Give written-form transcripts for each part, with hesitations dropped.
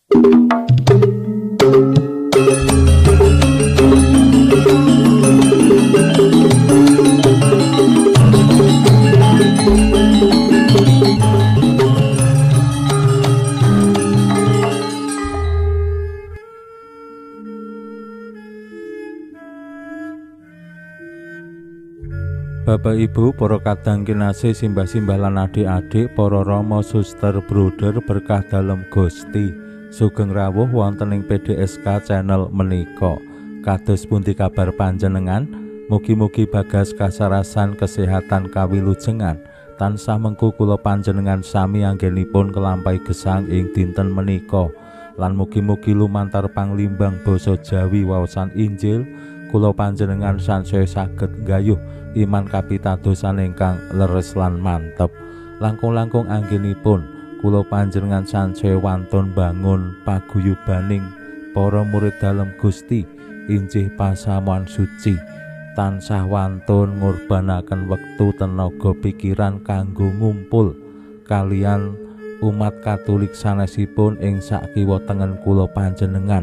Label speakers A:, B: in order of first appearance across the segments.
A: Bapak Ibu, para kadang kinasih, simbah-simbah lan adik-adik, para rama, suster, bruder, berkah dalem Gusti. Sugeng rawuh wonten ing PDSK channel menika. Kados pundi kabar panjenengan? Mugi-mugi bagas kasarasan kesehatan kawilujengan tansah mengku kula panjenengan sami anggenipun kelampahi gesang ing dinten menika. Lan mugi-mugi lumantar panglimbang basa Jawi waosan Injil kula panjenengan sansaya saged nggayuh iman kapitadosan ingkang leres lan mantep. Langkung-langkung anggenipun kula panjenengan sansaya wantun bangun paguyubaning para murid dalem Gusti injih pasamuan suci, tansah wantun ngurbanaken wektu, tenaga, pikiran kanggo ngumpul kalian umat Katolik sanesipun ing sakiwa tengen kula panjenengan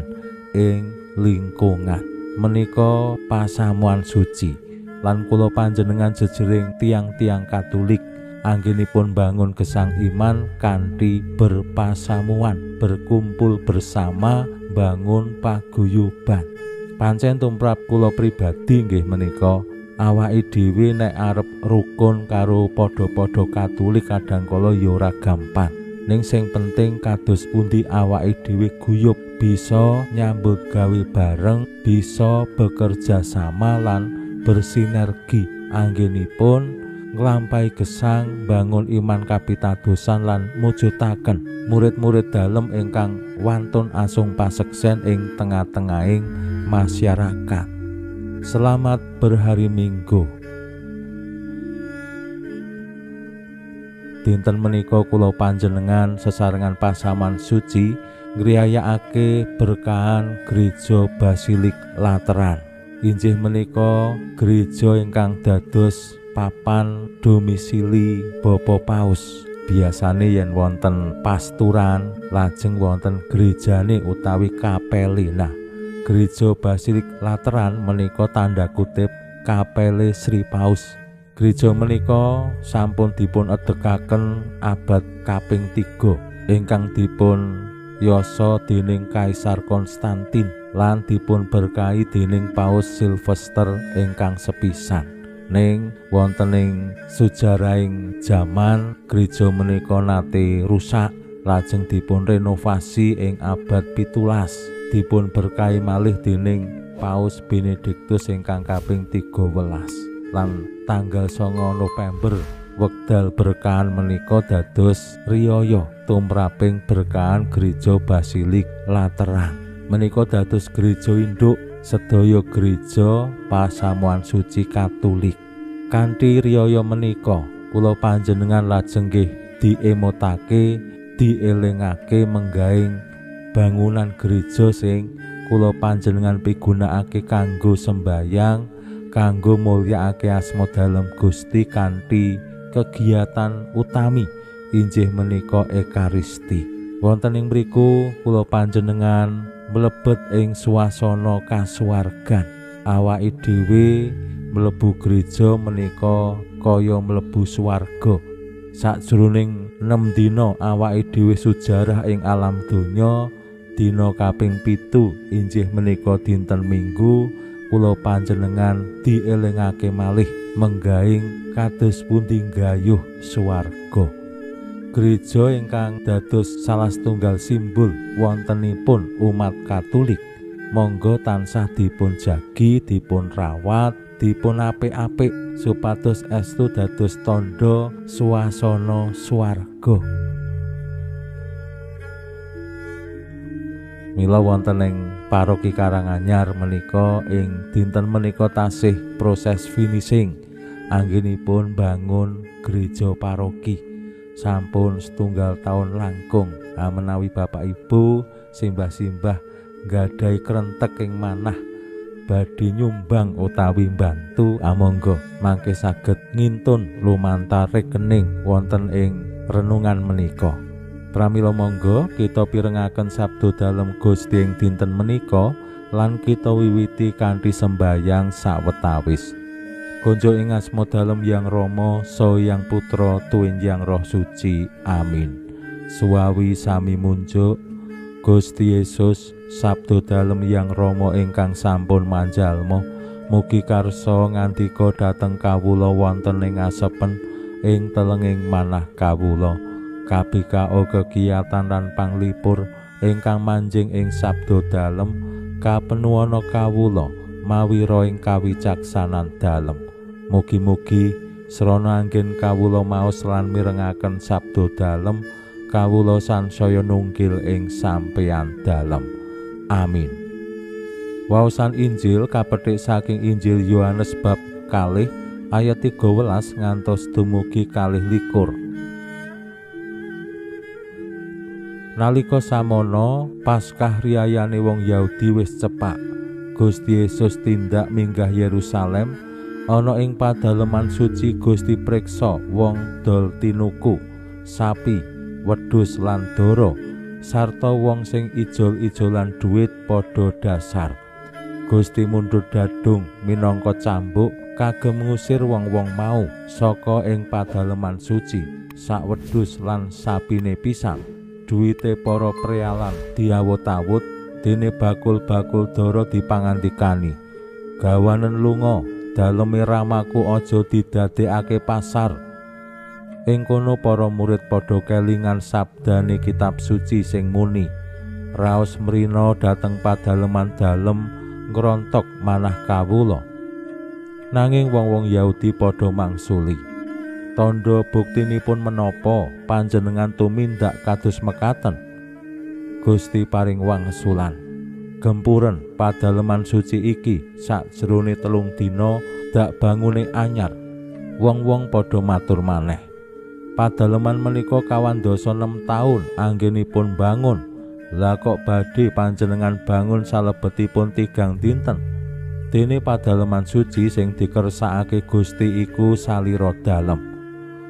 A: ing lingkungan menika pasamuan suci. Lan kula panjenengan jejering tiang-tiang Katolik anggenipun bangun gesang iman kanthi berpasamuan, berkumpul bersama, bangun paguyuban. Pancen tumrap kula pribadi nggih menika awake dhewe nek arep rukun karo padha-padha Katolik kadangkala ya ora gampang. Ning sing penting kados pundi awake dhewe guyub, bisa nyambut gawe bareng, bisa bekerja sama lan bersinergi anggenipun nglampahi gesang bangun iman kapitadosan lan mujudaken murid-murid dalem ingkang wantun asung paseksen ing tengah-tengahing masyarakat. Selamat berhari Minggu. Dinten menika kula panjenengan sesarengan pasaman suci ngriyayakake berkahan Gereja Basilik Lateran. Injih menika gereja ingkang dados papan domisili Bapak Paus. Biasane yen wonten pasturan lajeng wonten gerejane utawi kapeli. Nah, Gereja Basilik Lateran menika tanda kutip kapele Sri Paus. Gereja menika sampun dipun edegaken abad kaping 3 ingkang dipun yasa dening Kaisar Konstantin lan dipun berkahi dening Paus Sylvester ingkang sepisan. Ning wonten ing sejarahing jaman gereja menika nate rusak, lajeng dipun renovasi ing abad 17, dipun berkahi malih dening Paus Benediktus ingkang kaping 13. Lan tanggal 9 November wekdal berkahan menika dados riyaya tumraping berkahan Gereja Basilik Lateran. Menika dados gereja induk sedaya gereja pasamuan suci Katolik. Kanthi riyaya menika kula panjenengan lajeng nggih diemotake, dielingake menggaing bangunan gereja sing kula panjenengan pigunakake kanggo sembayang, kanggo mulyakake asma dalem Gusti kanthi kegiatan utami injih menika Ekaristi. Wonten ing mriku kula panjenengan mlebet ing swasana kasuwargan. Awake dhewe mlebu gereja menika kaya mlebu swarga. Sakjroning 6 dina awake dhewe sujarah ing alam donya, dina kaping 7 injih menika dinten Minggu, kula panjenengan dielingake malih menggaing kados pundi nggayuh swarga. Gereja ingkang dados salah setunggal simbol wontenipun umat Katolik monggo tansah dipun jagi, dipun rawat, dipun apik-apik supados estu dados tandha suasana swarga. Mila wonten ing paroki Karanganyar menika ing dinten menika tasih proses finishing anggenipun bangun gereja paroki. Sampun setunggal taun langkung. Menawi Bapak Ibu simbah-simbah nggadahi krentek ing manah badhe nyumbang utawi mbantu, amangga mangke saged ngintun lumantar rekening wonten ing renungan menika. Pramila monggo kita pirengaken sabda dalem Gusti ing dinten menika lan kita wiwiti kanthi sembayang sawetawis. Konjo ing asma dalem Yang Rama, saha Yang Putra, tuwin Yang Roh Suci. Amin. Suwawi sami munjuk Gusti Yesus, sabda dalem Yang Rama ingkang sampun manjalma, mugi karsa ngandika dhateng kawula wonten ing asepen ing telenging manah kawula. Kabikao kekiyatan lan panglipur ingkang manjing ing sabda dalem kapenuwana kawula mawira ing kawicaksanan dalem. Mugi-mugi srana anggen kawula maos lan mirengaken sabda dalem, kawula sansaya nunggil ing sampeyan dalem. Amin. Waosan Injil kapetik saking Injil Yohanes bab 2 ayat 13 ngantos dumugi 22. Nalika samono Paskah riyayane wong Yahudi wis cepak, Gusti Yesus tindak minggah Yerusalem. Ana ing padaleman suci Gusti priksa wong dol tinuku, sapi, wedhus lan dara, sarta wong sing ijol-ijolan dhuwit padha dasar. Gusti mundhut dadung minangka cambuk kagem ngusir wong-wong mau saka ing padaleman suci, sak wedhus lan sapine pisan. Duwite para prealan diawut-awut, dene bakul-bakul dara dipangandikani. Gawanen lunga, daleme ramaku aja didadekake pasar. Ing kono para murid padha kelingan sabdane kitab suci sing muni, raos mrina dhateng padaleman dalem ngrontok manah kawula. Nanging wong-wong Yahudi padha mangsuli, tandha buktinipun menapa panjenengan tumindak kados mekaten? Gusti paring wangsulan, gempuren padaleman suci iki sakjroning 3 dina dak bangune anyar. Wong-wong padha matur maneh, padaleman menika kawandasa 6 taun anggenipun bangun. Lah kok badhe panjenengan bangun salebetipun 3 dinten? Dene padaleman suci sing dikersakake Gusti iku salira dalem.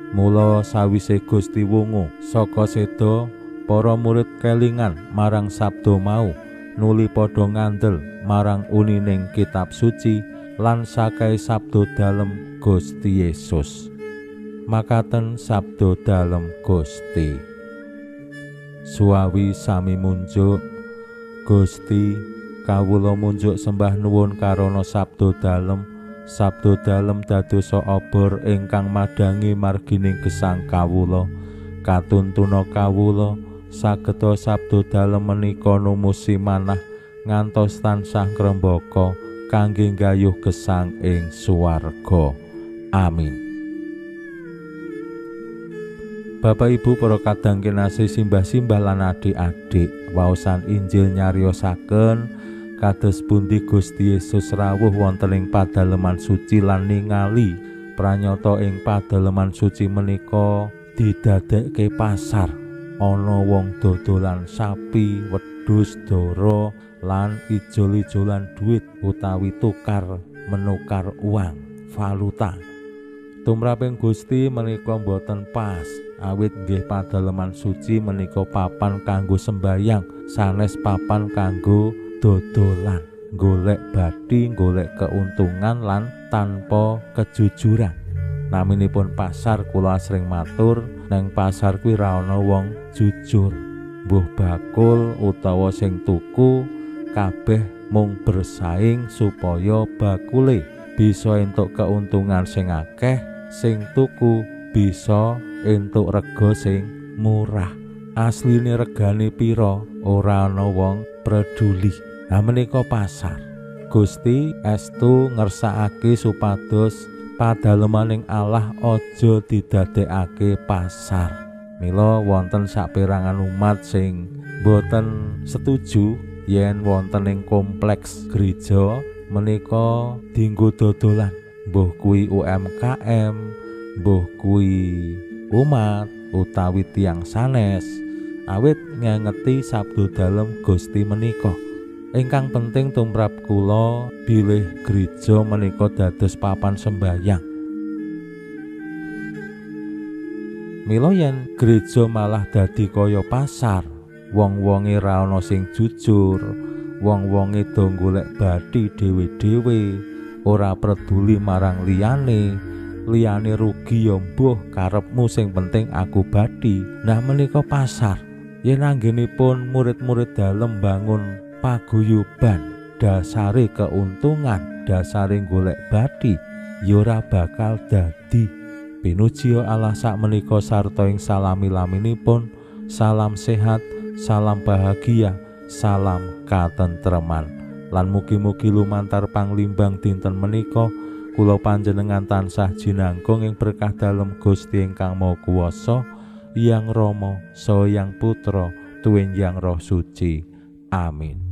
A: Mula sawise Gusti wungu saka seda, para murid kelingan marang sabda mau, nuli padha ngandel marang unining kitab suci lan sakai sabda dalem Gusti Yesus. Makaten sabda dalem Gusti. Suwawi sami munjuk Gusti, kawula munjuk sembah nuwun karana sabda dalem. Sabda dalem dadosa obor ingkang madhangi margining gesang kawula. Katuntuna kawula sageta sabda dalem menika numusi manah ngantos tansah ngrembaka kangge nggayuh gesang ing swarga. Amin. Bapak Ibu para kadang kinasih, simbah-simbah lan adik-adik, waosan Injil nyariosaken kados pundi Gusti Yesus rawuh wonten ing padaleman suci lan ningali pranyata ing padaleman suci menika didadekke pasar. Ana wong dodolan sapi, wedhus, dara lan ijol-ijolan duit utawi tukar menukar uang valuta. Tumraping Gusti menika mboten pas, awit nggih padaleman suci menika papan kanggo sembayang, sanes papan kanggo dodolan, golek bathi, golek keuntungan lan tanpa kejujuran. Naminipun pasar, kula asring matur, neng pasar kuwi ra ana wong jujur. Mbuh bakul utawa sing tuku kabeh mung bersaing supaya bakule bisa entuk keuntungan sing akeh, sing tuku bisa entuk rega sing murah. Asline regane pira ora ana wong peduli. Lah menika pasar. Gusti estu ngersakake supados padalemaning Allah aja didadekake pasar. Mila wonten saperangan umat sing boten setuju yen wonten ing kompleks gereja menika dienggo dodolan, mbuh kuwi UMKM, mbuh kuwi umat utawi tiyang sanes, awit ngengeti sabda dalem Gusti menika. Ingkang penting tumrap kula bilih gereja menika dados papan sembayang. Mila yen gereja malah dadi kaya pasar, wong-wonge ra ana sing jujur, wong-wonge do golek bathi dhewe-dhewe, ora peduli marang liyane, liyane rugi ya mbuh karepmu sing penting aku bathi. Nah menika pasar. Yen anggenipun murid-murid dalem bangun paguyuban dasare keuntungan, dasare golek bathi, ya ora bakal dadi. Pinuji Allah sakmenika sarta ing salami-laminipun, salam sehat, salam bahagia, salam katentreman. Lan mugi-mugi lumantar panglimbang dinten menika kula panjenengan tansah jinangkung ing berkah dalem Gusti ingkang Maha Kuwasa, Yang Rama, Saha Yang Putra, tuwin Yang Roh Suci. Amin.